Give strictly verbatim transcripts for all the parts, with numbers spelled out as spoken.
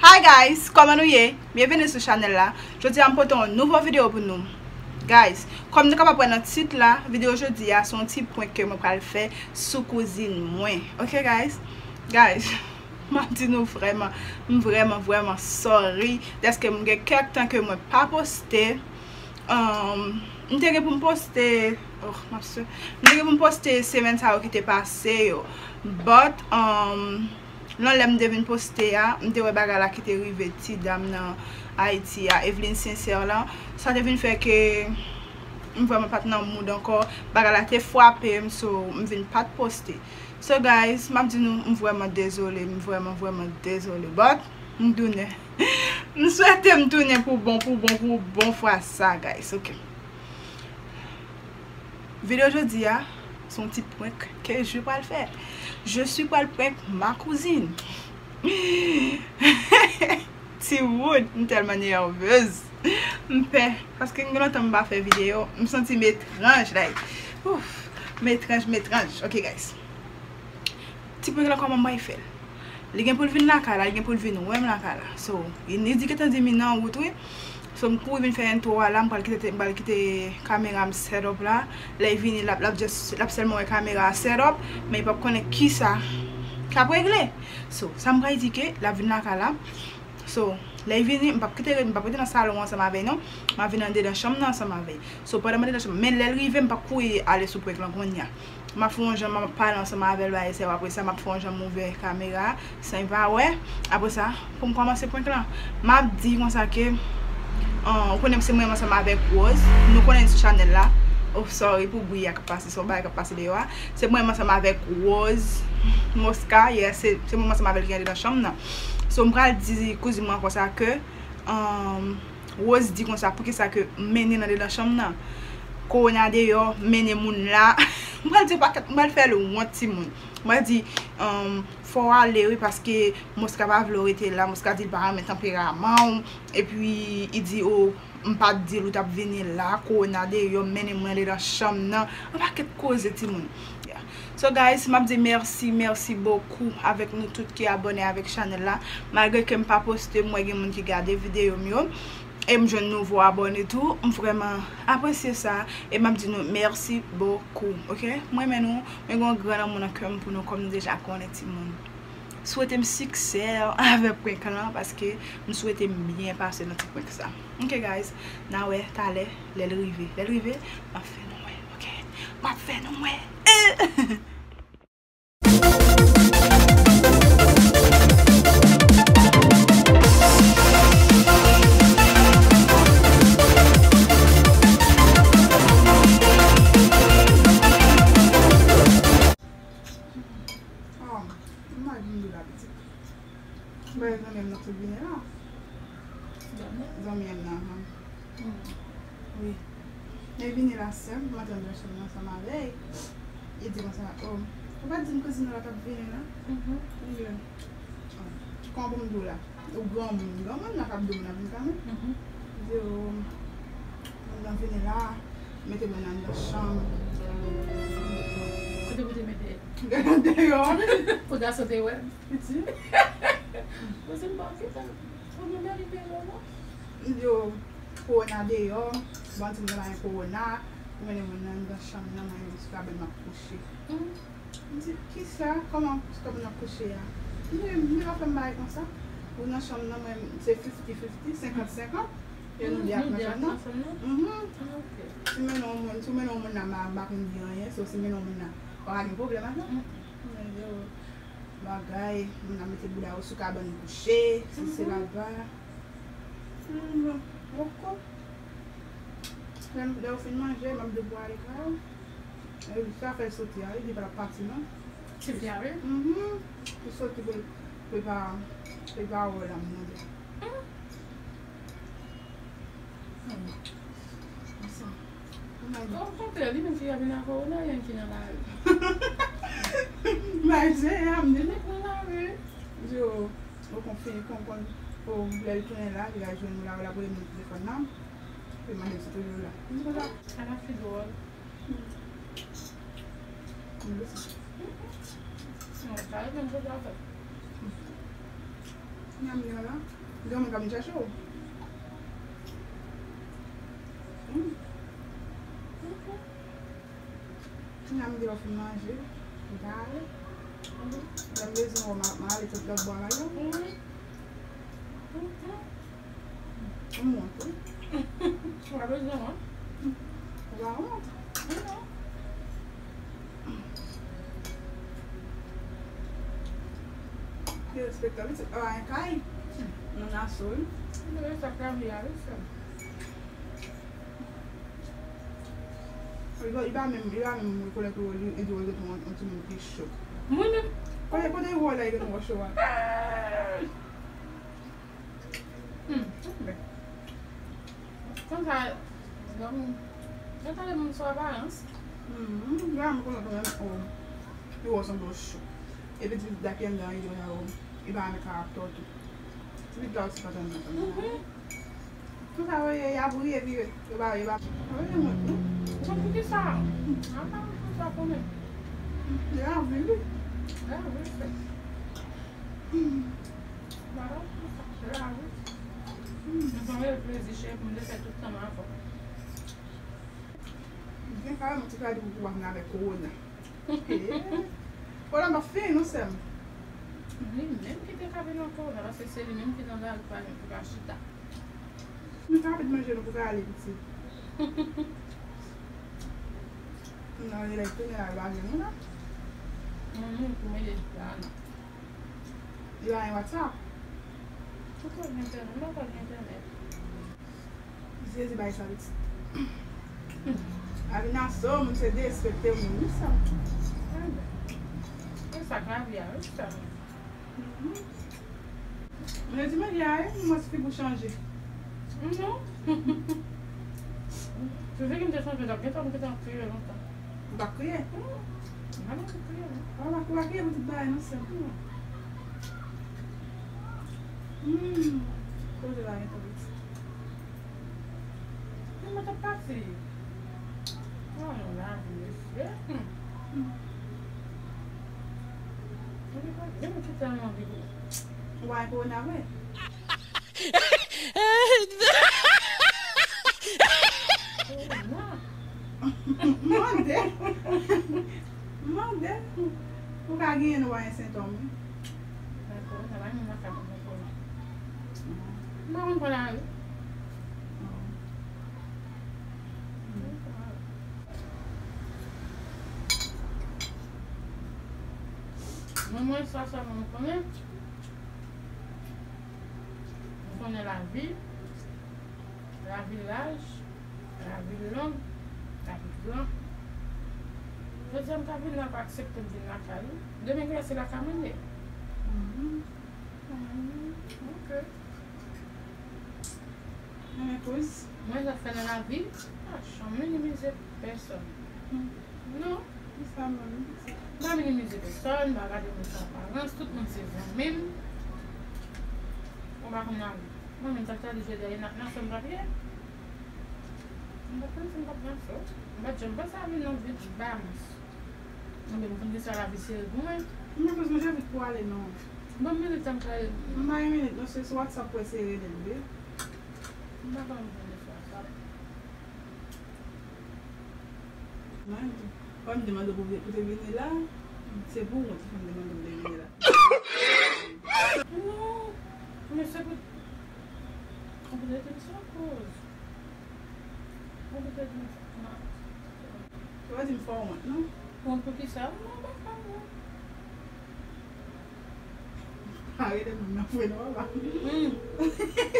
Hi guys, kòman nou ye? Byenveni sou chanèl la. Jodi a m pote yon nouvo videyo pou nou. Guys, kòm nou kapab wè nan tit la, videyo jodi a se yon ti prank ke mwen pral fè sou kouzin mwen. Ok guys? Guys, m ap di nou vrèman, m vrèman, vrèman sorry dèske m gen kèk tan ke mwen pa poste. Um, m te gen pou m poste, oh, m ap sou, m te gen pou m poste semèn sa yo ki te pase yo. But, um, nan lè m te vin poste a, m te wè bagay la ki te rive ti dam nan Ayiti a, Eveline Sincère lan. Sa te vin fè ke m vrèman pa t nan mood ankò. Bagay la te frape m, so m vin pa t poste. So guys, m ap di nou, m vrèman dezole, m vrèman, vrèman dezole. But, m tounen. M swete m tounen pou bon, pou bon, pou bon fwa sa, guys. Ok. Videyo jodi a, se yon ti prank ke je pral fè. Je suis pral prank ma cousine. Timoun, m tèlman nèvez. M pè, paske gen lontan m pa fè videyo, m santi m etranj, like, ouf, m etranj, m etranj. Ok, guys. Ti prank la, kòman m pral fè l? Li gen pou l vin lakay la, li gen pou l vin wè m lakay la. So, li di gentan di m li nan wout, wi. So, m kouri vin fè entwo a la, m pral kite, m pral kite kamera m set up la. Lè l vini, l ap, l ap just, l ap sèlman wè kamera a set up, men li p ap konnen kisa k ap regle. So, sa m pral di ke l ap vin lakay la. So, lè l vini, m p ap kite, m p ap rete nan salon ansanm avè l, non. M ap vin andedan chanm nan ansanm avè l. So, pandan m andedan chanm, men lè l rive, m p ap kouri ale sou prank lan kounye a. M ap fè yon jan, m ap pale ansanm avè l, bagay sa yo. Apre sa, m ap fè yon jan m ouvè kamera a, san l pa wè. Apre sa, pou m kòmanse prank lan, m ap di konsa ke, an, ou konnen se mwen menm ansanm avèk Rose. Nou konnen l sou chanèl la. Oh, sorry pou bri a k ap pase, se yon bagay k ap pase deyò a. Se mwen menm ansanm avèk Rose Mosca, yeah, se, se mwen menm ansanm avè l ki andedan chanm nan. So, m pral di kouzin mwen konsa ke, um, Rose di konsa, poukisa ke m mennen l andedan chanm nan? Kowona deyò, mennen moun la. M pral di yon pakèt, m pral fè l wont, timoun. M pral di, um, fò w ale, wi, paske Mosca pa vle w rete la. Mosca di l pa renmen tanperaman w. Epi, li di, o, m pa t di l ou t ap vini la, kowona deyò, mennen mwen andedan chanm nan. Yon pakèt koze, timoun. Yeah. So, guys, m ap di mèsi, mèsi bokou avèk nou tout ki abòne avèk chanèl la. Malgre ke m pa poste, m wè gen moun ki gade videyo m yo. E m jwenn nouvo abòne tou. M vrèman apresye sa. E m ap di nou mèsi bokou, ok? M renmen nou. Mwen gen yon gran lanmou nan kè m pou nou, kòm nou deja konnen, timoun. Swete m siksè avèk prank lan, paske m swete m byen pase nan ti prank sa. Ok, guys, n a wè talè, lè l rive. Lè l rive, m ap fè nou wè, ok? M ap fè nou wè. Eh! Oh, m pa vin de la pitit. Bay zanmi m nan sot vini la. Zanmi? Zanmi m nan, han. Mm. Wi. Li vini la, sè m, m antre nan chanm nan ansanm avè l. Li di konsa, oh, ou pa t di m kouzin ou la t ap vini, non? Mhm. Wi. Kòman pou m di w la? Ou granmoun, granmoun nan k ap di w moun ap vin kanmenm. Mhm. Di yo, moun nan vini la, mete mwen nan anndan chanm. Kote pou te mete? Deyò. Pou gason te wè m. Piti. Mwen se m pa fè sa. Ou gen bèl ide yo, non? Yo, kowona deyò, bann timoun nan gen kowona, ou mennen moun nan anndan chanm nan, mwen menm sou kabann m ap kouche. Mm. M di, kisa? Kòman sou kabann w ap kouche a? M di, m di, pa fè m bagay konsa. Ou nan chanm nan, mwen, se fifty fifty, senkant senkant. E nou de ap nan chanm nan. Mhm. Ah, ok. Si w mennen yon moun, si w mennen yon moun nan, m pa, m pa konn di anyen, so si w mennen yon moun nan, pa gen pwoblèm ak sa. Mm. Mwen di, oh, bagay, moun nan mete bouda yo sou kabann kouche, si se laba. Mm, ok. Lè, lè yo fin manje, m ap depo ale kay yo. E sa fè l soti a, li di pa l ap pati non. Soti a, wi? Mhm. Li soti pou l, pou l pa, pou l pa wè w la, m mande. Mm. Okontrè, li menm ki vin avè w, nan yon ki nan lari. Bay je a, m di. Li nan lari. Di yo, o konfini, kon, kon, o, lè l tounen la, li va jwenn ou la, ou la pou li mete telefòn nan. Li mande si toujou la. M di konsa. Ala fi dwòl. M di sa. Non, pa reponn konsa, fè. Nyanm li la. Gen moun k ap vin chèche w. Hmm. Kounya m gen lè w fin manje, m ka ale. Lè m bezwen w, m a, m a ale tout lòt bò a la, yo. M wont, wi. Ou pa bezwen wont. Ou pa wont. Non. Derespektan, pitit pa gen kay. Nan naso, wi. Sa k lavi a, wi, sè. Li pa, li pa menm, li pa menm rekonèt ou, li, li di w li te yon, yon timoun ki cho. Mwen menm. Kote, kote ou wè la, li te yon cho a? Hmm, anben. Konsa, zanmi, yo tande moun sou aparans. Hmm, vrèman, konnen kanmenm, oh, li wè w sanble w cho. Epi ti pitit la ki anndan an, li di konsa, oh, li pa renmen karaktè w tou. Ti pitit la osi pa t renmen kanmenm. Tout sa yo ye, y ap ri epi yo, yo pa, yo pa, yo pa renmen mwen tou. Bon, poukisa? Apa, poukisa konnen? Se lavi, wi. Lavi, se. Ba, poukisa? Se lavi. M konn gen plezi, cheri, pou m te fè tout tan m avè w. Gen kareman ti kadi pou w ap vin avèk kowona. Kòlè m ap fini non sè m. Li menm ki te ka vin nan kòlè, paske se li menm ki nan lari pa gen pou ka chita. Nou ka met manje nou pou ka ale pitit. Nan lè tounen la, li pa gen moun la. Moun moun pou mete la non. Li pa gen WhatsApp. Ou pa gen entènèt, mwen pa gen entènèt. Jezi bay sa pitit. Avinaso, moun se derespekte moun, wi sa. E sa k lavi a, wi sa. Mwen di mwen di a, wi, mwen se fi pou chanje. Non. Se vre ki m te chanje, m t ap gentan, m gentan kriye lontan. Ou pa kriye? Non. Mwen pa kriye, non. Ou pa kriye pou tout bagay, non, sè. Non. Hmm. Kote la, gentan pitit. Mwen t ap pati. Oh non, lavi, mesye. Hmm. Mwen pa gen mwen ki tèlman anvi pou. Ou pa gen kowona vre? Kowona? Mande. Mande. Ou ka genyen, nou pa gen sentòm, wi. Dakò, sa pa menm afè mwen konn. M pa konn pran lari. Mwen, mwen, sa sèlman m konnen. M konnen lavi. Lavi laj, lavi long, lavi gran. Jodi a m ka vin la, pa aksepte m vin lakay ou. Demen gen lè se lakay mwen ye. Mhm. Mhm. Ok. Mwen menm kouz. Mwen sa fè nan lavi, pa janm minimize pèsòn. Hmm. Non. Ki sa menm? M pa minimize pèsòn, m pa gade moun sou aparans, tout moun se zanmi m. Ou pa konn lavi. Mwen menm, sa k ta di jodi a, e nan, nan sèm papye. M pa t panse m t ap nan sèm. M pa t janm panse a vin nan vin ba mons. Mwen menm, m konn ki sa lavi sere pou mwen. M pa konn, m janm vit pou ale, non. Ban m minit, sa m prale. M pa gen minit, non, se sou WhatsApp pou eseye rele m, wi. M pa konn vin sou WhatsApp. Mwen, fò m te mande w pou, pou te vini la, se pou wont fò m te mande w pou te vini la. Non, men se pou, ou pote di m sa koz. Ou pote di m sa. Ou pa di m fò wont, non? Wont pou kisa? Non, m pa fè wont. Pa rele moun nan vre non, papa. Hmm.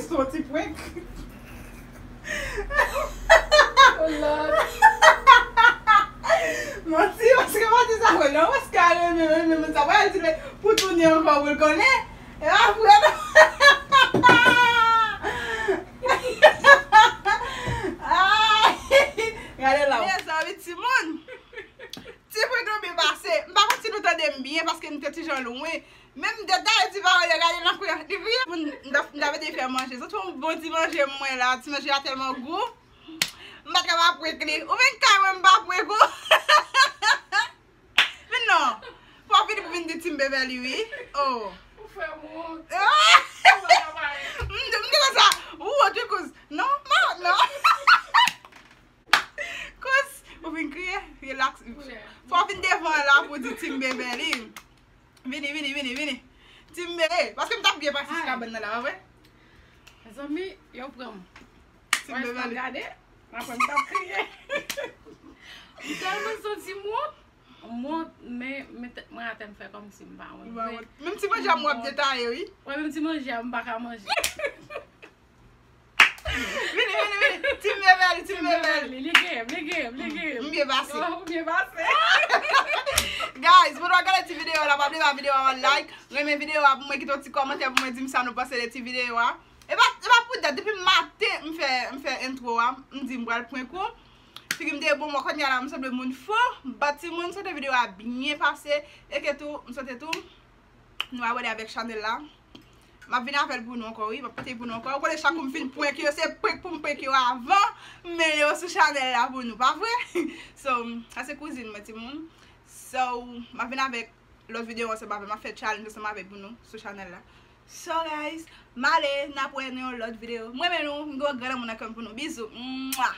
Se yon ti prank. Oh Lord. Manti, paske manti sa vre non, paske a renmen, renmen, men sa, wè, l di pou tounen ankò pou l konnen. E pa vre non. Ay, gade la. Mezanmi, timoun. Ti prank lan byen pase. M pa konn si nou tande m byen paske m te ti jan lwen. Men m te ta di pawòl yo, gade nan kouya. Li vire pou m, m ta, m ta mete fè manje. Sot yon bon ti manje mwen la. Ti manje a tèlman gou. M pa t ka pa prank li. Ou vin kay mwen m pa prank ou. Vin non. Fò w vini pou vin di Team Beverly wi. Oh. Ou fè m wont. Ah! Ou pa ka pale. Ti kabann nan la, pa vre? Mezanmi, yo pran m. Ti Beverly. Gade, m apre m t ap kriye. M tèlman santi m wont. M wont, men men tèt mwen atè m fè kòmsi m pa wont. Menm ti manje a m w ap detaye, wi. Wè, menm ti manje a m pa ka manje. Vini, vini, vini. Ti Beverly, ti Beverly. Li gen, li gen, li gen. M byen pase. Oh, ou byen pase. Guys, moun w ap gade ti videyo la, pa bliye ba videyo a yon like, renmen videyo a pou mwen, kite yon ti kòmantè pou mwen, di m sa nou panse de ti videyo a. E pa, e pa pou dat, depi maten m fè, m fè intro a, m di m pral prank ou. Figi m te bon, mwen konnya la, m sanble moun fou, but timoun, si w te videyo a byen pase, e ke tou, m swete tou, nou abòne avèk chanèl la. M ap vin avè l pou nou ankò, wi. M ap pote pou nou ankò. Ou konnen chak kou m fin prank yo, se prank pou m prank yo avan. Men yo sou chanèl la pou nou, pa vre? So, sa se kouzin mwen, timoun. So, m ap vin avèk lòt videyo ansanm avè m. M ap fè challenge ansanm avè l pou nou sou chanèl la. So, guys, m ale, n ap wè nan yon lòt videyo. Mwen renmen nou, m gen yon gran lanmou nan kè m pou nou. Bizou. Mwah!